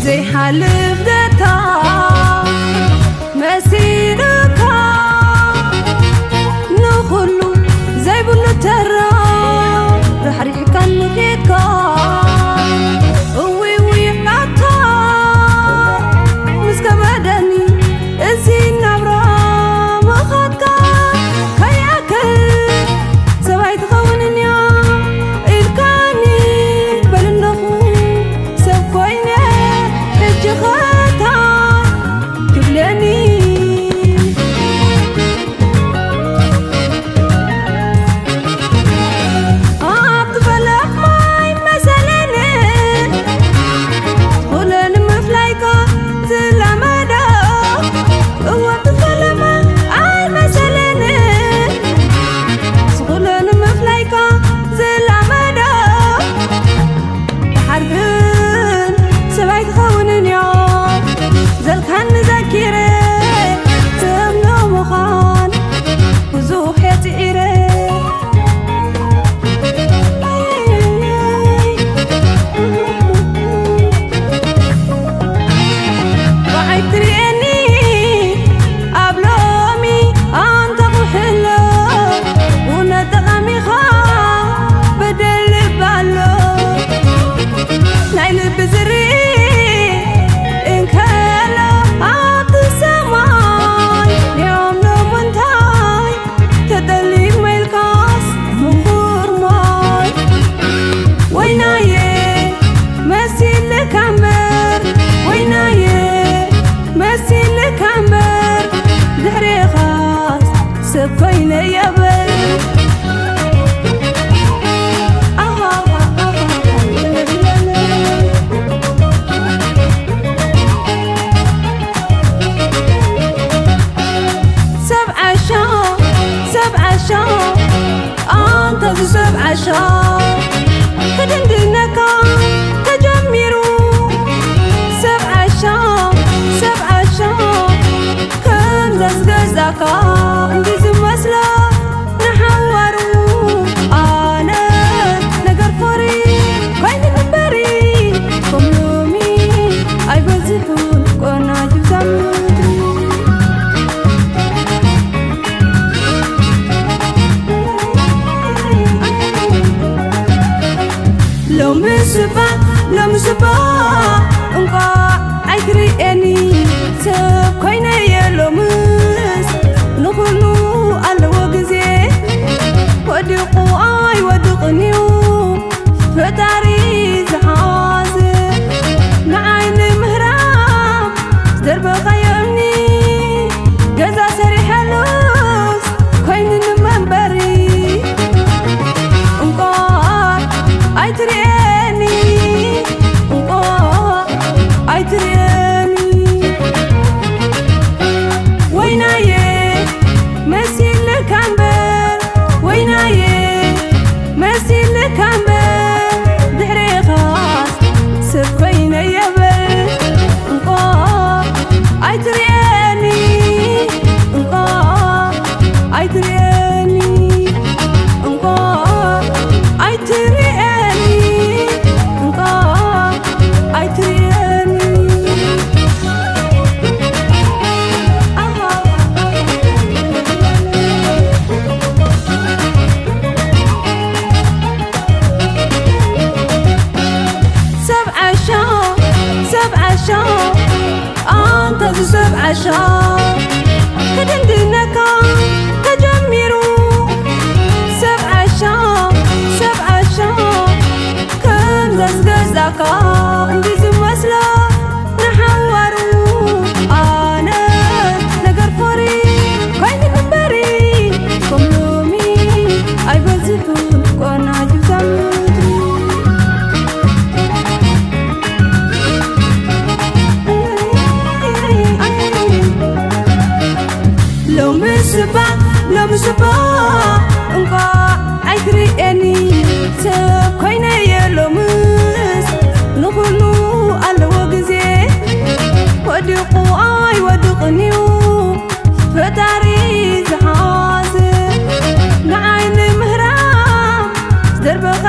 ዘይሓልፍ ደታ መሲሉካ ንኹሉ ዘይብሉ ተራ ራሕሪሕካን ምኺድካ። እውይ እውይ ኣታ ምስ ከበደኒ እዚ ናብራ ምኻድካ። ከይኣክል ሰብኣይ ትኸውንን እያ ኢልካኒ በል ኣለኹ ሰብ ኮይነ ሕጂ ኸታ ክብለኒ። ኣብቲ ፈለማ ኣይመሰለንን፣ ትኹለን ምፍላይካ ዝለመዶ። እወ፣ ኣብቲ ፈለማ ኣይመሰለንን፣ ትኹለን ምፍላይካ ዝለመዶ። ደሓር ግን ሰብኣይ ትኸውንን እዮ ዘልካኒ ዘኪረ ትብሎ ምዃን ብዙሕ እየ ጽዒረ። ብዓይ ትርእየኒ ኣብ ሎሚ ኣንታ ኩሕሎ፣ እውነት ጠቓሚኻ በደል ልቢ ኣሎ። ናይ ልቢ ዝርኢ እንከሎ ኣብቲ ሰማይ፣ ንዮም ሎሚ እንታይ ተጠሊም ኢልካስ ምኹር ማይ። ወይናየ መሲልካ እምበር፣ ወይናየ መሲልካ እምበር፣ ድሕሬኻስ ሰብ ኮይነ የበል። ሰብ ዓሻ፣ ሰብ ዓሻ፣ ኣንታ እዚ ሰብ ዓሻ፣ ክድንድነካ ተጀሚሩ። ሰብ ዓሻ፣ ሰብ ዓሻ፣ ከም ዘስገዛካ እንዲ ዝመስሎ ንሓዋሩ። ኣነ ነገር ፈሪ ኮይኒ እምበሪ፣ ከም ሎሚ ኣይበዝሑን ቆናጁ ዛምዱ። ሎሚ ስባ፣ ሎሚ ስባ፣ እንቋዕ ኣይትርእየኒ ሰብ ኮይነየ ሎምስ። ንኹሉ ኣለዎ ግዜ፣ ወዲቑ ኣይወድቕን እዩ ፈጣሪ ዝሓዘ። ንዓይ ንምህራም ዝደርበኻዮ እምኒ፣ ገዛ ሰሪሐሉስ ኮይኑኒ መንበሪ። እንቋዕ ኣይትርእየኒ፣ እንቋዕ ኣይትርእየኒ። ወይናየ መሲልካ እምበር፣ ወይናየ መሲልካ እምበር፣ ድሕሬኻስ ሰብ ኮይነ የበል። እንቋዕ ኣይትርእየኒ፣ እንቋዕ ኣይትርእየኒ፣ እንቋዕ ኣይትርእየኒ፣ እንቋዕ ኣይትርእየኒ። ሰብ ዓሻ፣ ሰብ ዓሻ፣ ኣንታ እዚ ሰብ ዓሻ፣ ክድንድነካ ተጀሚሩ። ሰብ ዓሻ፣ ሰብ ዓሻ፣ ከም ዘስገዛካ እንዲ ዝመስሎ ንሓዋሩ። ኣነ ነገር ፈሪ ኮይኒ እምበሪ፣ ከም ሎሚ ኣይበዝሑን ቆናጁ ዛምዱ። ብኻ